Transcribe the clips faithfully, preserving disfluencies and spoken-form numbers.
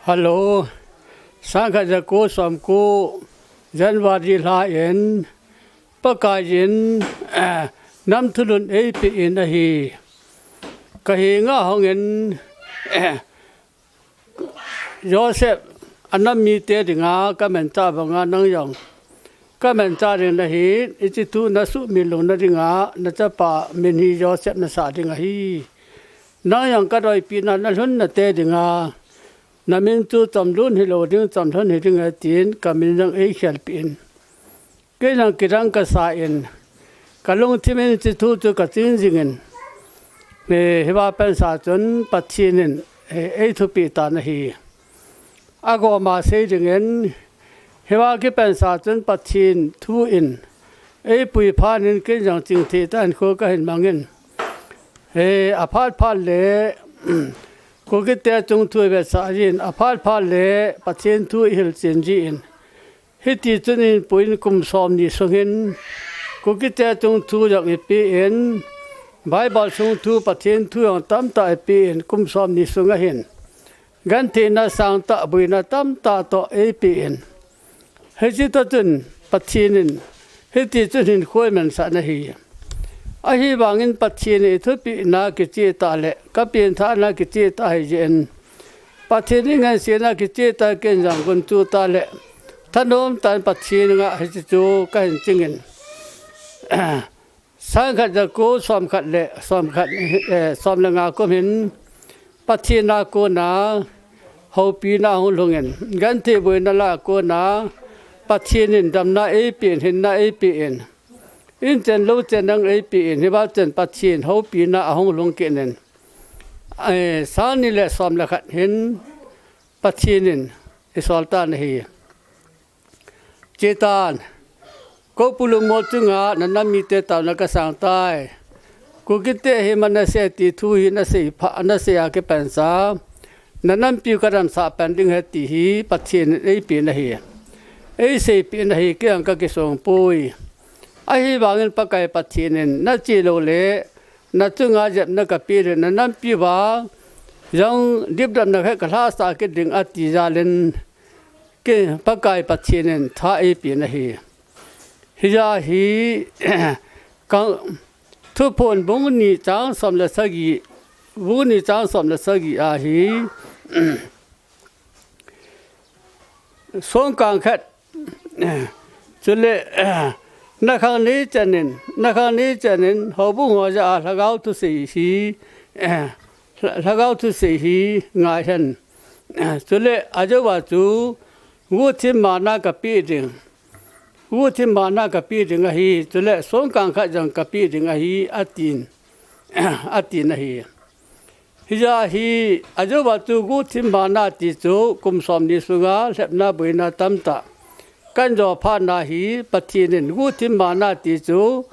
Hello, sangkhat jako somko January lha in Pakaiyin nam thulhun eipeh in ahi. Kahenga hongin Joseph anam mite dinga kamanchah banga nang jong kamanchah ding nahi. Hiche thu nasuhmil louna dinga nachapa min hi Joseph nasah ding ahi. Nang jong kadoipina nalhun nate dinga namin chu Chomlun hilou ding, Chomlhun hiding ahi tin kamin jong eikhelpeh in. Kei jong kidang kasa in, kalungthim in hiche thu chu kaching jingin, hiva pensa chun Pathen in eithupeh tan ahi. Agoma sei dingin, hiva kipensa chun Pathen thu in eipui phat in kei jong chingthei tah in kho kahin mangin, aphat phat le Kukite chungthu ivetsah jin, aphat phat le Pathen thu ihilchen jin, hitichun inpuiyin kum somni sungin Kukite chungthu jong ipen, Bible chungthu, Pathen thu jong tamtah ipen, kum somni sunga hin gentheina sangtah, boina tamtah toh eipen. Hiche toh chun Pathen in hitichun hinkho eimansah in ahi. Ahivangin Pathen in eithupehna kicheh tah le kapengthahna kicheh tah ahijeh in, Pathen in ngansena kicheh tah, ken jong gunchu tah le thanom tah in Pathen nga hiche chu kahin chingin, sangkhat jako somkhat le somkhat, som le nga kum hin Pathen a kona houpina ahung lhungin, genthei boina lah a kona Pathen in damna eipen, hinna eipen, inchen louchen jong eipen, hiva chun Pathen houpina ahung lhung kit in, sangni le som le khat hin Pathen in eisol tan ahi. Chetan, Koupulu mol chunga nanam mite taona kasang tai. Kukite hi Manasseh ti thu hi nasei a kipansa, nanampiu kadamsah pan ding ahi ti hi Pathen in eipen ahi. Eiseipeh in ahi, kei jong kakisong poi. Ahivangin Pakai Pathen in nache loule nachunga jepna kapeh ding, nanampiuva jong dipdamna khat kalhahsah kit ding ati jal in, Pakai Pathen in tha eipen ahi. Hijeh a hi Thuphon bung ni chang som le sagi, bung ni chang som le sagi a hi, songkang khat, chule nakhang neichen in, nakhang neichen in houbung ho jah a lhagao thusei hi, lhagao thusei hi ngaihen. Chule ajouva chu guhthim mana kapeh ding, guhthim mana kapeh ding ahi, chule songkang khat jong kapeh ding ahi, atin, atin ahi. Hijeh a hi ajouva chu guhthim mana ti chu kum somni sunga lhepna boina tamtah kahin jo phatna hi Pathen in guhthim mana ti chu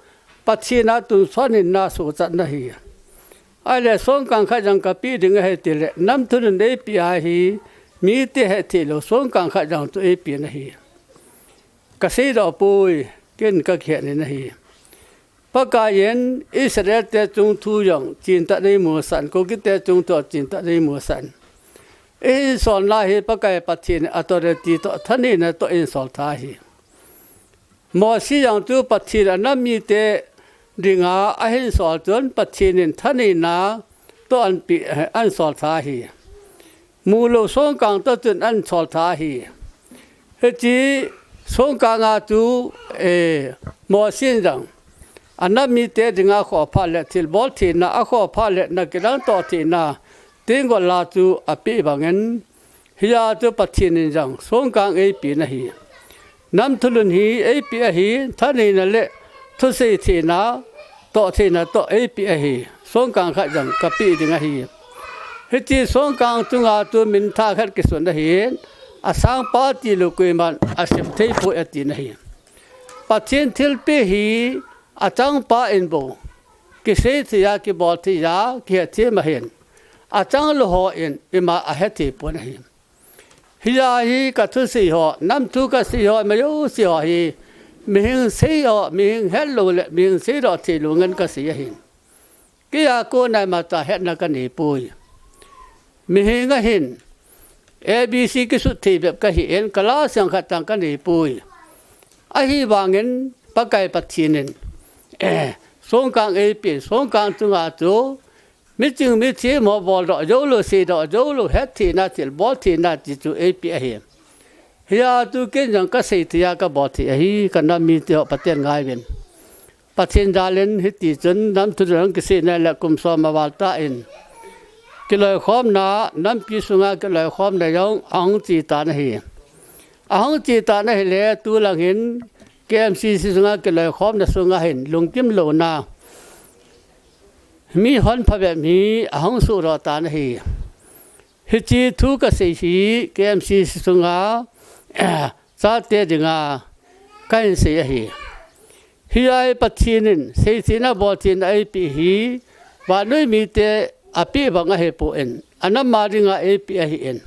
Pathen a tonsot hinna sohchatna ahi. Ahile songkang khat jong kapeh ding ahi tile nam thulhun eipeh ahi, mite hetthei lou songkang khat jong chu eipen ahi. Kaseidoh poi, ken kakihet in ahi. Pakai in Israel te chungthu jong chentah in eimusah in, Kukite chungthu chentah in eimusah in, ihinsolna hi Pakai Pathen in authority toh thaneina toh eihinsol tha ahi. Mosi jong chu Pathen in anam mite dinga ahinsol chun Pathen in thaneina toh ahinsol tha ahi. Mulou songkang toh chun ahinsol tha ahi. Hiche songkang a chu Mosi in jong anam mite dinga akhoh phat le thilbol theina, akhoh phat le nakidang toh theina, tenggol la chu apeh bangin, hijeh a chu Pathen in jong songkang eipen ahi. Nam thulhun hi eipeh ahi, thaneina le thusei theina, toh theina toh eipeh ahi. Songkang khat jong kapeh ding ahi. Hiche songkang chunga chu minthah khat kisun ahin, asangpa tilou koiman asim theipoi atin ahi. Pathen thilpeh hi achangpa in bou kisei thei a, kibol thei a, kihet them ahin, achanglou hon ima ahethei pon ahi. Hijeh a hi kathusei ho, namthu kasei ho, ima jouse ho hi mihem sei ho, mihem hetlou le mihem seidoh theilou ngen kasei ahin. Keija kona imacha hetna kaneipoi. Mihem ahin, A B C kisut thei bep kahi in, ka la sang khat tang kanei poi. Ahivangin Pakai Pathen in, eh, songkang eipeh, songkang chunga chu, miching mithem ho boldoh joulou, seidoh joulou, hetthei na thil, bolthei na ti chu eipeh ahi. Hia chu ken jong kasei thei a kabol thei ahi, ka nam mite ho Pathen ngai uvin. Pathen jal in hiti chun nam thudol kisei na le kum som aval tan, kiloikhomna, nampi sunga kiloikhomna jong ahung che tan ahi. Ahung che tan ahile, tulang hin K M C C sunga kiloikhomna sunga hin lungkim louna, mi hon phabep hi ahung sohdoh tan ahi. Hiche thu kasei hi K M C C sunga chate dinga kahin sei ahi. Hia hi Pathen in seitheina boltheina eipeh hi, vannoi mite apeh bang ahipon, anam a dinga eipeh ahin.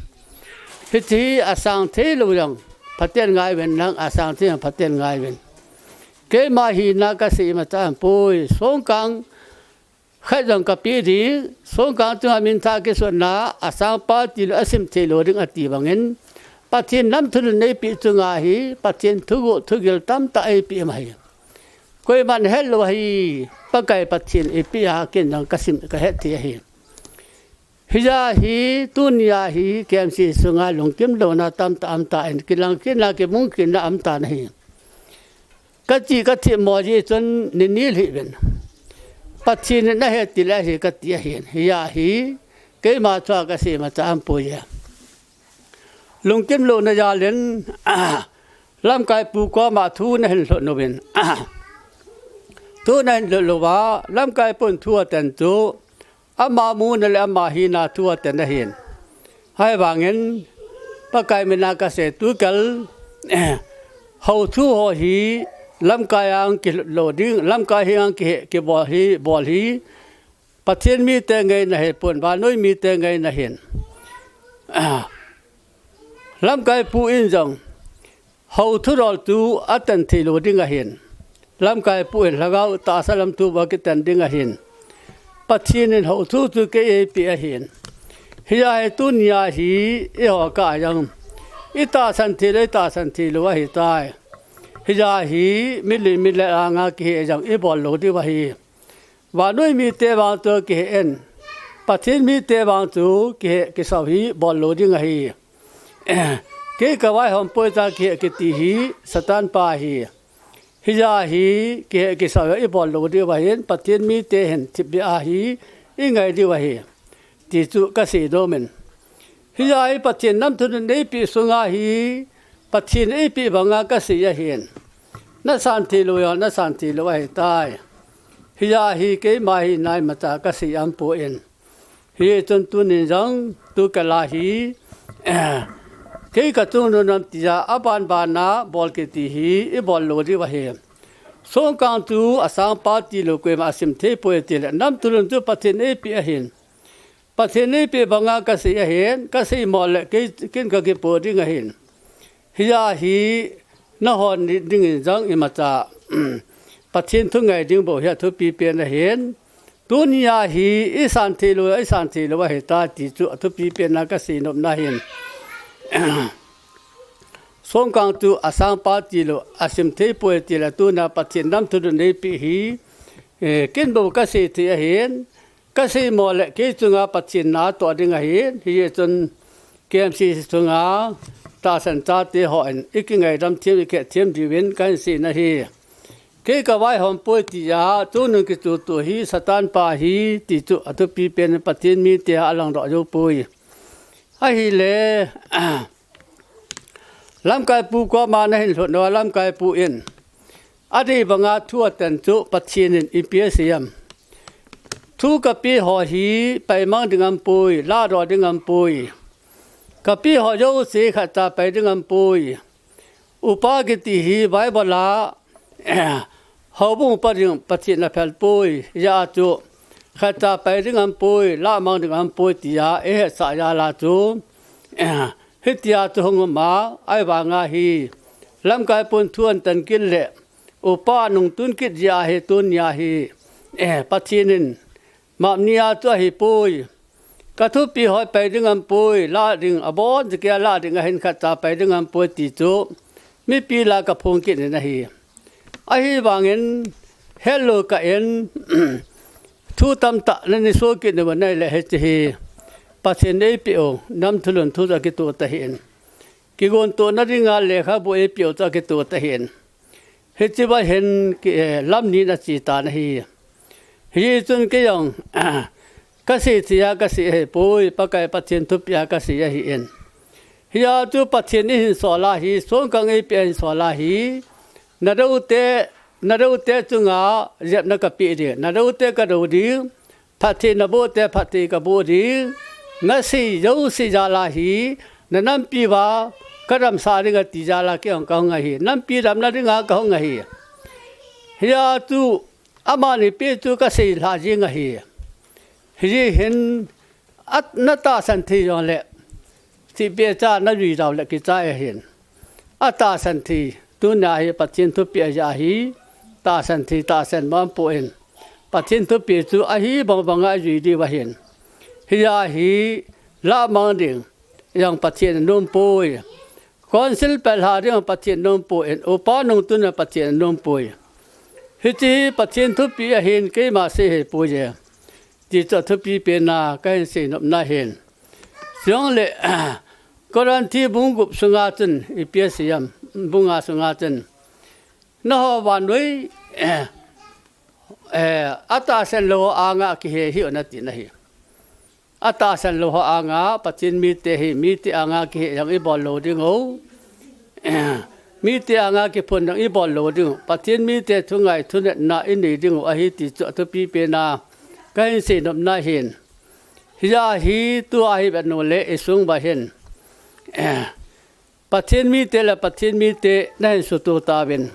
Hiche hi asang thei lou jong Pathen ngai uvin lang, asang thei jong Pathen ngai uvin. Keima hina kasei imacha aumpoi, songkang khat jong kapeh ding, songkang chunga minthah kisutna, asangpa tilou, asim thei lou ding ati bangin, Pathen nam thudol eipeh chunga hi, Pathen thuguh thugel tamtah eipeh ahi. Koiman het lou ahi, Pakai Pathen eipeh a ken jong kasim kahet thei ahi. Hia hi, tunia hi, K M C C sunga lungkim louna tamtah aum tan, kilang kitna, kimung kitna aum tan ahi. Kache kathim mo jeh chun nei nilhih uvin. Pathen in ahet tile ahi kati ahin. Hia hi, keima thua kasei imacha aumpoi. Lungkim louna jal in, lamkai pu koma thu nahin lhut uvin. Thu nahin lhut uva, lamkai pun thu atan chu, ama muna le ama hina thu atan ahin. Ahivangin, Pakai mina kasei tukal, hou thu ho hi, lamkai a hung kilhut lou ding, lamkai henga hung kihe, kibol hi, bol hi, Pathen mite ngaina ahipon, vannoi mite ngaina ahin. Lamkai pu in jong, hou thudol chu atan thei lou ding ahin. Lamkai pu in lhagao tahsa lam thu bou akitan ding ahin. Pathen in hou thu chu kei eipeh ahin. Hia hi tunia hi eiho kah a jong, itahsan thei lou, itahsan thei lou ahitai. Hia hi milim mile anga kihe jong ibol lou diu ahi. Vannoi mite vang chu kihe in, Pathen mite vang chu kihe kisau hi bol lou ding ahi. Kei kavaihom poi tia kihe kiti hi Satan pa ahi. Hia hi kihe kisau hi ibol lou diu ahin, Pathen mite hin thipbeh a hi ingai diu ahi, ti chu kasei nom in. Hia hi Pathen nam thudol eipeh sunga hi, Pathen eipeh banga kasei ahin. Nasan thei lou jong, nasan thei lou ahitai. Hia hi keima hina imacha kasei aumpon. Hichun tunin jong, tukal a hi, kei kachung nom nom tia, abanbana bol kiti hi, ibol lou diu ahi. Songkang chu asangpa tilou koima asim thei poi tile, nam thudol chu Pathen eipeh ahin. Pathen eipeh banga kasei ahin, kasei mo le kei, ken kakipo ding ahin. Hia hi nahon dingin jong imacha, Pathen thu ngai ding bou hi athupi pen ahin. Tunia hi isan thei lou, isan thei lou ahitai ti chu athupi pen a kasei nopna ahin. Songkang chu asangpa tilou, asim thei poi tile tunia Pathen nam thudol eipeh hi, eh, ken bou kasei thei ahin. Kasei mo le kei chunga Pathen na atoh ding ahin, hichun K M C C chunga tahsan chate hon ikingaidam them, ikhet them diuvin kahin seina ahi. Kei kavaihom poi tia, tunung kichuto hi Satan pa ahi, ti chu athupi pen Pathen mite a alangdoh jou poi. Ahile, lamkai pu koma nahin lhut uva, lamkai pu in, adei banga thu atan chu Pathen in ipi asei em? Thu kapeh ho hi paimang ding aumpoi, lahdoh ding aumpoi. Kapeh ho jouse khatcha pai ding aumpoi. Upa kiti hi Bible a, houbung upa ding Pathen in aphel poi, hijeh chun khatcha pai ding aumpoi, lahmang ding aumpoi tia eihetsah jal a chu, hitia chu hung um a, ahivanga hi lamkai pun thu ahin tan kit le, upa nung tun kit jeh a hi tunia hi, eh, Pathen in mapnia chu ahipoi. Ka thupi hoi pai ding ampoi, la ding abon jeh a la ding ahin khat cha pai ding ampoi ti chu mipi lah a ka phong kit in ahi. Ahivangin hello ka in thu tamtah nani so kit nau nai le hiche hi Pathen eipeh u nam thulhun thu chu akitoh tahih in. Kigontohna dinga lekhabu eipeh u chu akitoh tahih in. Hiche va hin ki, eh, lam ni in ache tan ahi. Hichun kei jong, kasei thei a kasei ahipoi, Pakai Pathen thupeh a kasei ahi in. Hia chu Pathen in hin sol a hi, songkang eipeh a hin sol a hi. Na doute, na doute chunga jepna kapeh ding, na doute ka do ding. Phatthei na boh te, phatthei ka boh ding. Na sei jouse jal a hi, na nampi uva ka damsah ding ati jal a kei jong ka hung ahi. Nampi damna dinga ka hung ahi. Hia chu amani peh chu ka seilhah jing ahi. Hijeh hin a, na tahsan thei jongle, thipbeh cha na jui dau le kichai ahin. Atahsan thei, tunia hi Pathen thupeh ahi, tahsan thei, tahsan mang poi. Pathen thupeh chu ahi bang banga jui diu ahin. Hia hi, lah mang ding jong Pathen anom poi. Council pelha ding jong Pathen anom poi, upa nungtun jong Pathen anom poi. Hiche hi Pathen thupeh ahin keima sei ahipoi e. Ti chu athupi pen a kahin sei nopna ahin. Chule, Korinthi bung gup sunga chun, ipi asei em, bung nga sunga chun. Nangho vannoi, eh, atahsan lou ho anga kihe hih un ati ahi. Atahsan lou ho anga, Pathen mite hi, mite anga kihe jong ibol lou ding u. Mite anga kiphun jong ibol lou ding u. Pathen mite thungai thunetna inei ding u ahi ti chu athupi pen a kahin sei nopna ahin. Hia hi tua hi vet u le isung uva hin. Pathen mite le Pathen mite nahin sutoh tauvin.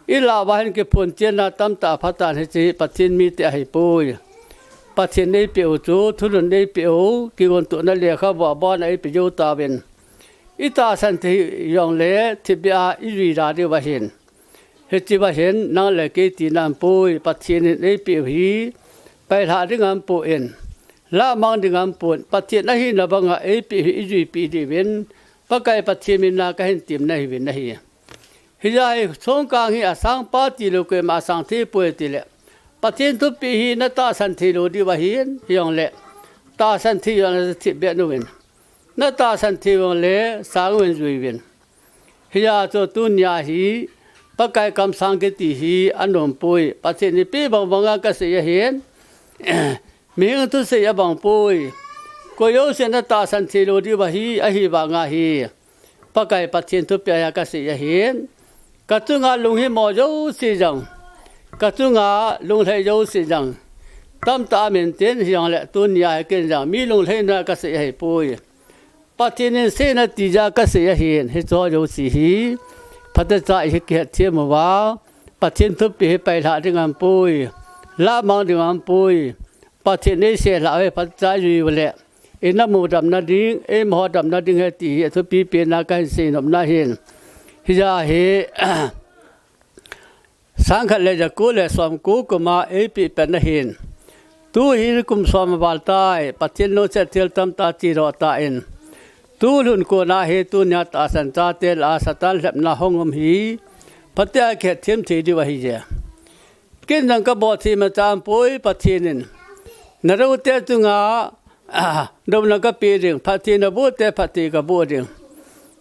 Ilah uva hin kiphun chenna tamtah apha tan, hiche hi Pathen mite ahipoi. Pathen eipeh u chu, thulhun eipeh u, kigontohna lekhabu abon a eipeh jou tauvin. Itahsan thei jongle, thipbeh a ijui da diu ahin. Hiche va hin, nang le kei tina ampoi, Pathen in eipeh u hi, pailhah ding ampoi, lah mang ding ampoi, Pathen ahina banga eipeh u hi ijuipeh diuvin, Pakai Pathen mina kahin temna ahiuvin ahi. Hia hi songkang hi asangpa tilou koima asang thei poi tile. Pathen thupeh hi natahsan thei lou diu ahin, hijongle. Tahsan thei jongle thipbeh uvin. Natahsan thei jongle sang uvin jui uvin. Hia chu tunia hi, Pakai kamsang kiti hi anom poi. Pathen in eipeh bang banga kasei ahin. Mihing thusei abang poi. Koi jouse natahsan thei lou diu ahi, ahivanga hi. Pakai Pathen thupeh a kasei ahin. Ka chunga lunghimo jouse jong. Ka chunga lunglhai jouse jong. Tamtah amin tin hijongle tunia hi ken jong mi lunglhaina kasei ahipoi. Pathen in seina ti jeh a kasei ahin, hiche ho jouse hi. Phatecha ikihet them uva. Pathen thupeh hi pailhah ding ampoi. Lah mang ding ampoi. Pathen in eiseilhah u hi phatecha ijui u le. Ina mu damna ding, eima ho damna ding ahi ti hi athupi pen a kahin sei nopna ahin. Hia hi, sangkhat le jako le somko kum a eipeh pen ahin. Tu hi kum som aval tai, Pathen lungset thil tamtah chedoh tan. Tulhun kona hi tunia tahsan chate lah a Satan lhepna hung um hi, phatea kihet them thei diu ahi e. Ken jong kabol thei imacha ampoi Pathen in. Na doute chunga, ah, douna kapeh ding, phatthei na boh te, phatthei kaboh ding.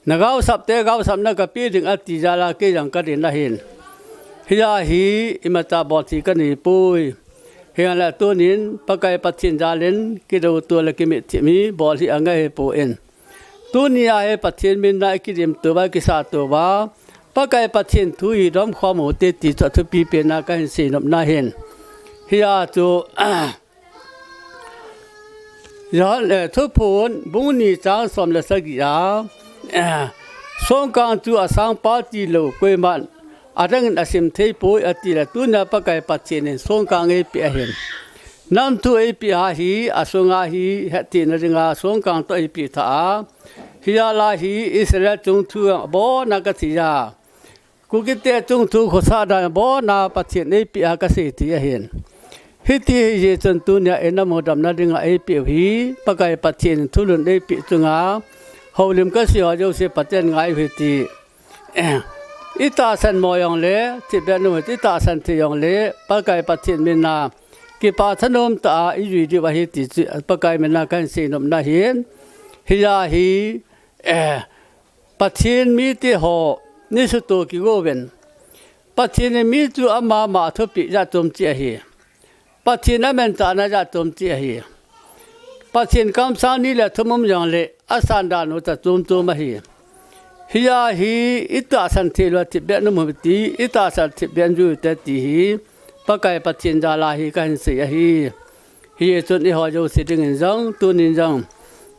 Na gaosap te, gaosapna kapeh ding, ati jal a kei jong kadin ahin. Hia hi, imacha bol thei kanei poi. Hinlah tunin, Pakai Pathen jal in, kidouto le kimitthip hi, bol hi angai hipon. Tunia hi Pathen mina ikidimto uva, kisato uva. Pakai Pathen thu hi dom khom u hite ti chu athupi pen a kahin sei nopna ahin. Hia chu, Johan, eh, Thuphon, bung ni chang som le sagi a, eh, songkang chu asangpa tilou, koiman adang in asim thei poi ati le, tunia Pakai Pathen in songkang eipeh ahin. Namthu eipeh a hi, asunga hi, hetthemna dinga songkang toh eipeh tha a. Hia la hi, Israel chungthu abon a kathei a. Kukite chungthu khosah dan abon a Pathen eipeh a kasei thei ahin. Hiti hi jeh chun tunia eina mudamna dinga eipeh u hi, Pakai Pathen thulhun eipeh chunga, houlim kasei ho jouse Pathen ngai u hite. Eh, itahsan mo jongle, thipbeh nom hite, itahsan thei jongle, Pakai Pathen mina, kipah thanom tah a ijui diu ahi ti chu, Pakai mina kahin seinom na ahin. Hijeh a hi, eh, Pathen mite ho, nisutoh kigouvin. Pathen in mi chu ama ama thupeh jat chom cheh ahi. Pathen amanchahna jat chom cheh ahi. Pathen kamsang ni le thum um jongle, asan dan u jat chom chom ahi. Hijeh a hi, itahsan thei lou a thipbeh nom u hite, itahsan thipbeh in jui u hite ti hi, Pakai Pathen jal a hi kahin sei ahi. Hijeh chun eiho jouse dingin jong, tunin jong,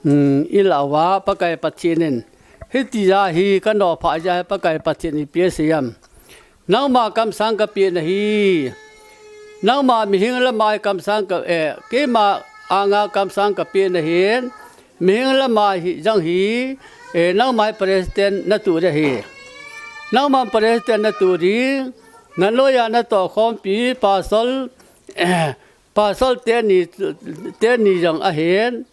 um, ilah uva, Pakai Pathen in, hiti jeh a hi, kanoh phah jeh a hi, Pakai Pathen in ipi asei em. Nangma kamsang kapeh nahi. Nangma mihing lama hi kamsang ka, eh, keima anga kamsang kapeh nahin. Mihing lama hi jong hi, eh, nangma hi president natoh ding ahi. Nangma president natoh ding, nanoiya natohkhompi, pastor, eh, pastor teni, teni jong ahin.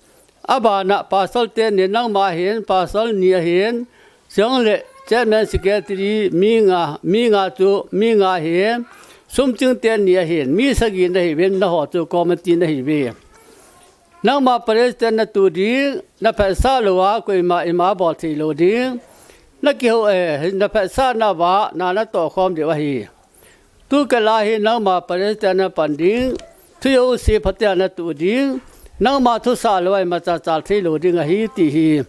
Abana pastor teni nangma ahin, pastor ni ahin. Chujongle chairman secretary mi nga, mi nga chu, mi nga ahin. Sumching teni ahin, mi sagi nahiuvin, naho chu committee nahiuve. Nangma president natoh ding, naphatsah louva, koima ima bol thei lou ding. Nakihou, eh, naphatsahna uva, na natohkhom diu ahi. Tukal a hi nangma president napan ding, thu jouse phatea natoh ding, nangma thusah louva imacha chal thei lou ding ahi ti hi.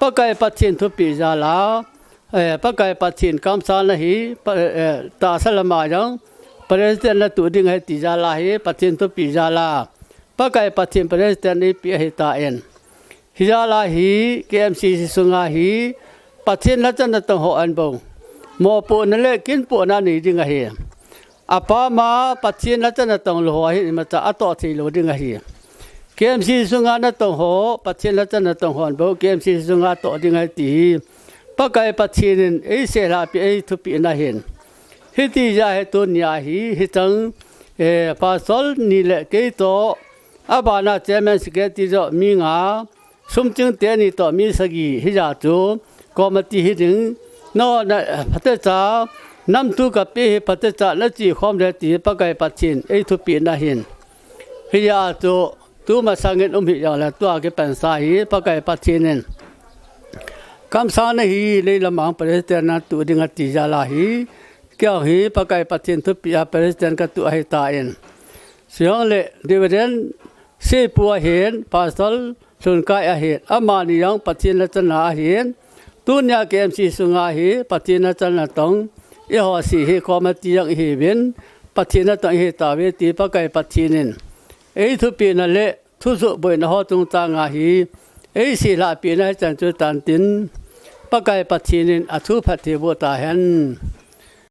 Pakai Pathen thupeh jal a, eh, Pakai Pathen kamsang nahi, pa, eh, tahsa lama jong, president natoh ding ahi ti jal a hi, Pathen thupeh jal a. Pakai Pathen president eipeh ahitan. Hijeh a hi, K M C C sunga hi, Pathen lhacha natong ho anbou. Mopohna le kinpohna nei ding ahi. Apam a Pathen lhacha natong lou ho hi imacha atoh thei lou ding ahi. K M C C sunga natong ho, Pathen lhacha natong ho anbou, K M C C sunga toh ding ahi ti hi. Pakai Pathen in eiseilhahpeh, eithupeh na ahin. Hiti jeh a hi tunia hi, hichang, eh, pastor ni le kei toh, abana chairman secretary joh mi nga, sumching teni toh mi sagi hijeh chun, committee hiding, nangho na, phatecha, namthu kapeh hi phatecha nachekhom ding ahi ti hi Pakai Pathen eithupeh na ahin. Hijeh chun, tumasangin um hih jongle tua kipansa hi Pakai Pathen in. Kamsang nahi, leilam a president natoh ding ati jal a hi. Kei hi Pakai Pathen thupeh a president katoh ahitan. Chujongle Reverend Seipu ahin, Pastor Lhunkai ahin, amani jong Pathen lhacha na ahin. Tunia K M C C sunga hi Pathen lhacha natong, eiho C C committee jong ihiuvin, Pathen natong ihitauve ti Pakai Pathen in eithupehna le thusoh boina ho chungchang a hi, eiseilhahpehna hichan chu tantin, Pakai Pathen in athu phatthei boh tahen.